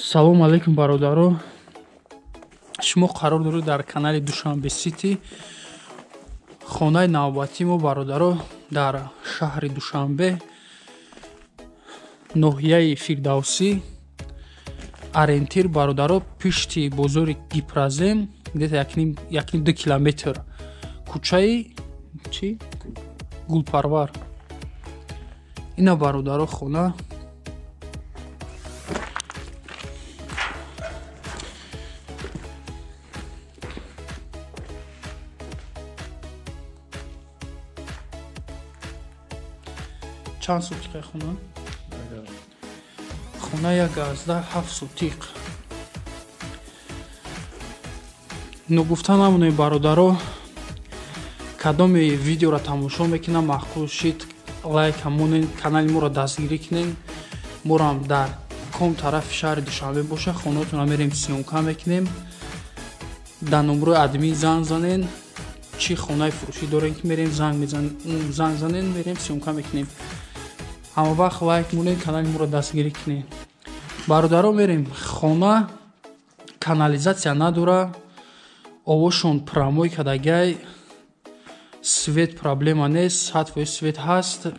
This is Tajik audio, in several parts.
Салом алейкум, бародаро. Шумо қарор доред дар канали Душанбе Сити. Хонаи навбатии мо, бародаро, дар шаҳри Душанбе, ноҳияи Фирдавсӣ, ориентир, бародаро, пишти бозори Гипрозем, где-то 1,5-2 километр, кӯчаи чи Гулпарвар. Ина, бародаро, хона. Чанд сотиқе хона? Хона 1,7 сотиқ. Ногуфта намонем, бародаро, кадоме видеоро тамошо мекунам, маъқул шид, лайк монен, канали моро дастгирӣ кунен. Морам дар ком тарафи шаҳри Душанбе боша, хонаотонро мерем, съёмка мекунем. Дар номрои админ занг занен, чӣ хонаи фурӯшӣ дорем, ки мерем, занг занен, мерем, съёмка мекунем. Ҳама вақт лайк монен, канали моро дастгирӣ кунен. Бародаро, мерем хона, канализатсия надора, овошон промой кадагай, свет проблема нест, 100% свет ҳаст.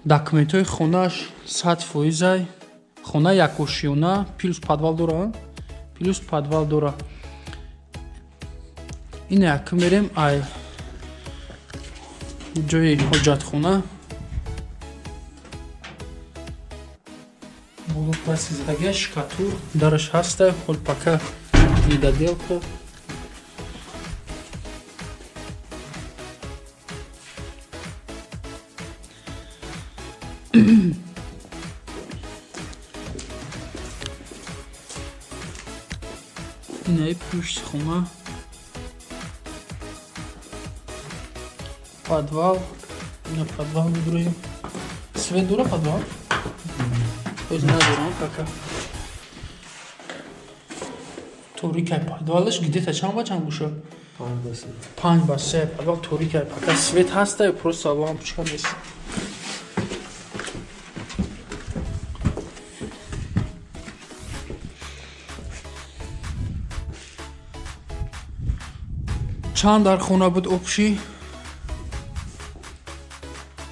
Документҳои хонааш 100%-ай. Хона якошиёна, плюс подвал дора, плюс подвал дора. Ина якм мерем ай ҷои ҳоҷатхона. Боло пластик задагия, шкатур дараш ҳаста, хол пока недоделка. Инаи пушти хона, подвал. Ина подвал медуроем. Свет дора подвал? Оз надорам пока. Торикай подвалаш где-то чанд ба чанд боша? 5 ба 3. 5 ба 3 подвал торикай пока. Свет ҳаста, просто лампочка нест. Чанд дар хона буд общий?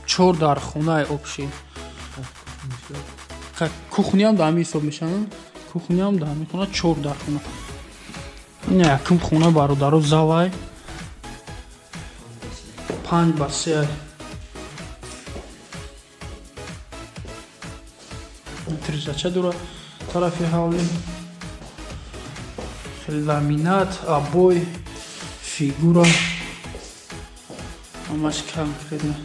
Чор дар хонаи общий. Кухняам дар ҳамин ҳисоб мешавад. Кухняам дар ҳамин хона, чор дар хона. Ина якум хона, бародаро, залай. 5 ба 3. Тирезача дора тарафи ҳавлӣ. Хеле ламинат, обои, фигура. Ҳамаш конкретно.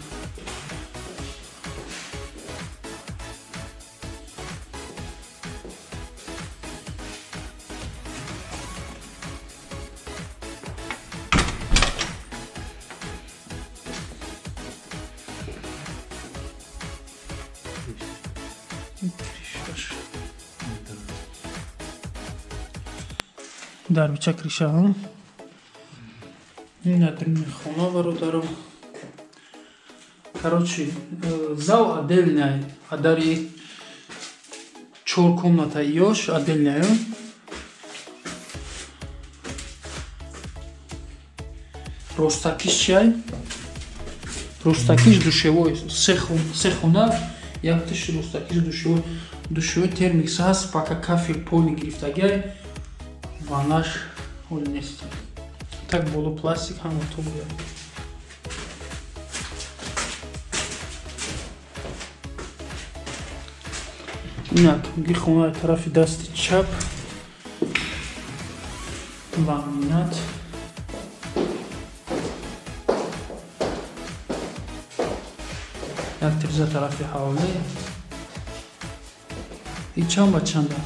Крышаш. Дарвича крыша. Ина дрини хона, бародаро. Короче, зал отдельная, а дари чор комната ёш отдельная. Ростакиш чай? Ростакиш душевой, се хона, якташ ростакиш душевой. Душевой термикс ҳаст, пока кафель полный гирифтагай, ваннаш ҳоли нест. Так боло пластик ҳама то буяд. Инак ги хонаи тарафи дасти чап, ламинат. Як тиреза тарафи ҳавлӣ. И чанд ба чанда?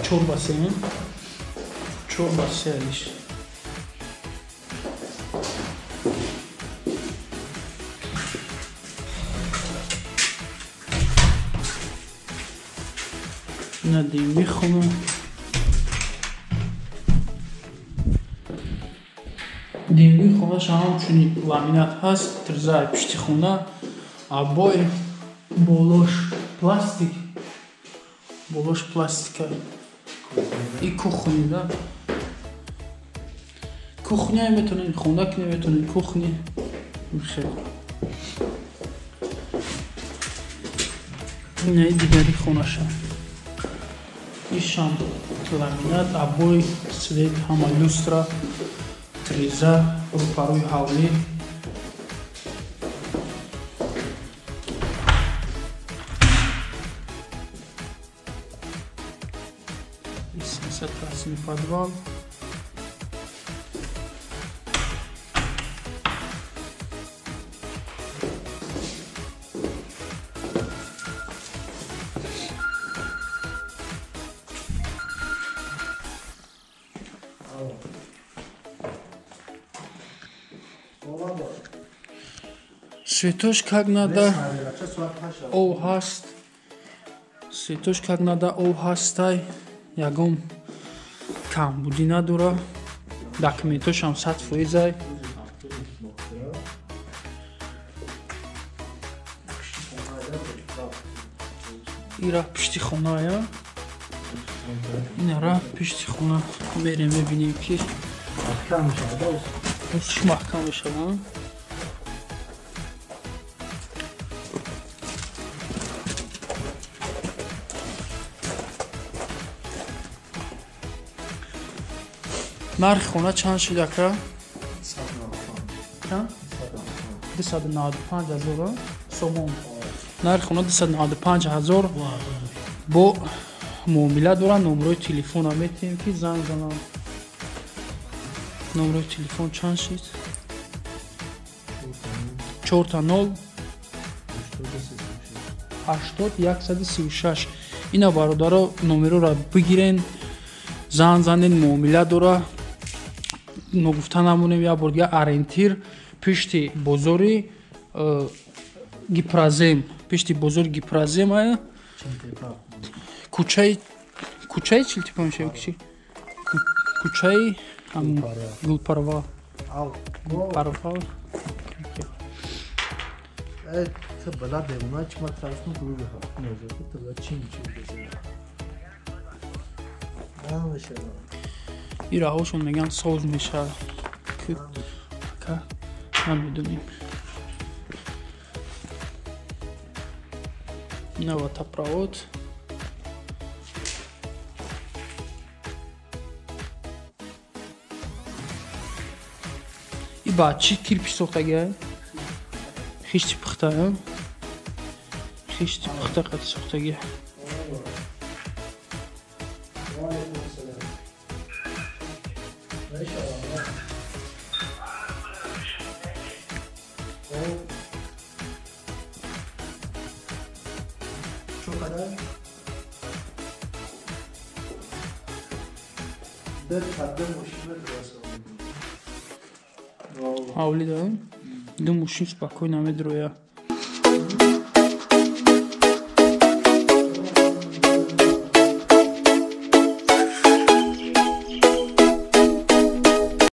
4 ба 3. 4 ба 3 алиш. Ина дими хона. Димгӯи хонаша ҳамчунин ламинат ҳаст, тирезаи пишти хона, обои, болош пластик. Болош пластика. И кухни, да? Кухня метонен, хона ки метонен, кухни. Хел. Инаи дигари хонаша. Ишам ламинат, обои, свет, ҳама люстра, треза, рӯпарӯи ҳавлӣ. Тақсими подвал. Светош как надо, ов ҳаст. Светош как надо, ов ҳастай. Ягон камбудӣ надора. Документошам 100%. Ира пишти хоная. Инара пишти хона мерем мебинем ки маҳкам мешавад. Нархи хона чанд шуд ака? 295 ҳазор сомон. Нархи хона 295 ҳазор бо муомила доранд. Номерои телефона метиҳем ки занг зананд. Номерои телефон чанд шуд? 4 0 80 136. Ина бародаро номерора бигирен, занг занен, муомила дора. Ногуфта намонем як бор дига, ориентир пишти бозори Гипрозем, пишти бозори Гипрозем ая, кӯчаи Чилтипа мешава кичи кӯчаи Гулпарва. Гулпарва. И раҳошон мегӯянд соз мешавад. Ака намедонем. Ина водопровод. И ба чӣ кирпич сохтагия? Хишти пухта, хишти пухта қати сохтагия. Ҳавли да? Ду мошин спокойно медроя.